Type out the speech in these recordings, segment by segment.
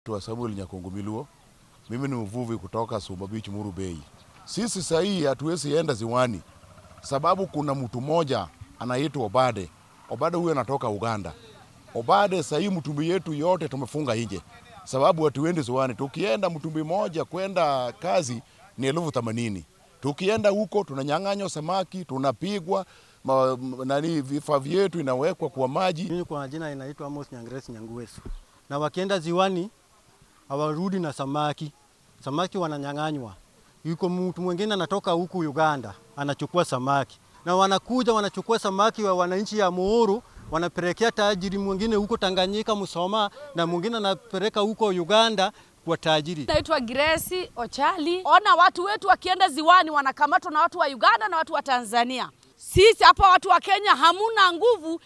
Naitwa Samuel Nyakongo Miluo. Mimi ni mvuvi kutoka Sumba Beach, Muru Bay. Sisi sahii hatuwezi enda ziwani sababu kuna mtu mmoja anaitwa Obade. Obade huyo anatoka Uganda. Obade sahii mtumbi yetu yote tumefunga nje sababu hatuendi ziwani. Tukienda mtumbi moja kwenda kazi ni 80,000. Tukienda huko tunanyang'anywa samaki, tunapigwa, nani vifaa vyetu inawekwa kwa maji. Mimi kwa jina inaitwa Amos Nyangresi Nyanguesu. Na wakienda ziwani hawarudi na samaki. Samaki wananyang'anywa. Yuko mtu mwingine anatoka huku Uganda anachukua samaki. Na wanakuja wanachukua samaki wa wananchi ya Muhuru, wanapelekea tajiri mwingine huko Tanganyika Musoma, na mwingine anapeleka huko Uganda kwa tajiri. Naitwa Grace Ochali. Ona watu wetu wakienda ziwani wanakamatwa na watu wa Uganda na watu wa Tanzania. Sisi hapa watu wa Kenya hamuna nguvu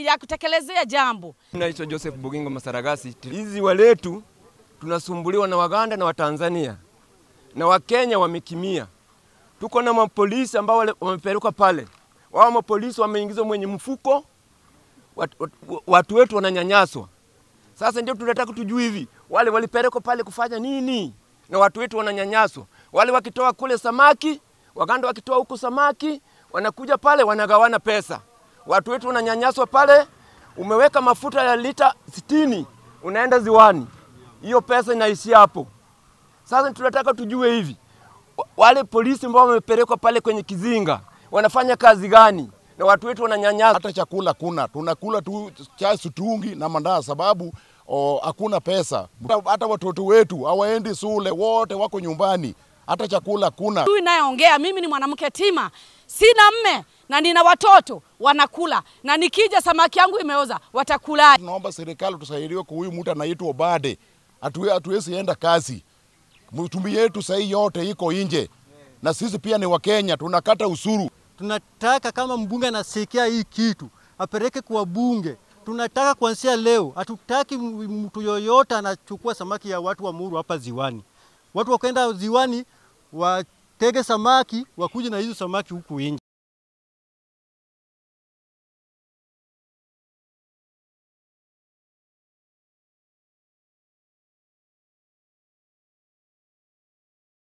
ya kutekelezea jambo. Naitwa Joseph Bugingo Masaragasi. Hizi waletu tunasumbuliwa na Waganda na Watanzania. Na Wakenya wamekimia. Tuko na mapolisi ambao wamepelekwa pale. Wao mapolisi wameingizwa mwenye mfuko. Watu wetu wananyanyaswa. Sasa ndio tunataka tujue hivi, wale walipelekwa pale kufanya nini? Na watu wetu wananyanyaswa. Wale wakitoa kule samaki, Waganda wakitoa huko samaki, wanakuja pale wanagawana pesa. Watu wetu wananyanyaswa pale. Umeweka mafuta ya lita 60, unaenda ziwani. Hiyo pesa inaishia hapo. Sasa tunataka tujue hivi, wale polisi ambao wamepelekwa pale kwenye kizinga wanafanya kazi gani? Na watu wetu wananyanyaswa. Hata chakula kuna, tunakula tu chai sutungi na mandazi sababu hakuna pesa. Hata watoto wetu hawaendi shule, wote wako nyumbani. Hata chakula kuna. Huyu nayeongea mimi ni mwanamke tima. Sina mme na nina watoto wanakula, na nikija samaki yangu imeoza watakula. Tunaomba serikali tusaidie kwa huyu mtu anaitwa Obade. Hatuwezi enda kazi. Mtumbi yetu sahii yote iko nje. Na sisi pia ni Wakenya, tunakata usuru. Tunataka kama mbunge anasikia hii kitu apeleke kwa bunge. Tunataka kuanzia leo, hatutaki mtu yoyote anachukua samaki ya watu wa Muhuru hapa ziwani. Watu wakaenda ziwani watege samaki, wakuje na hizo samaki huku nje.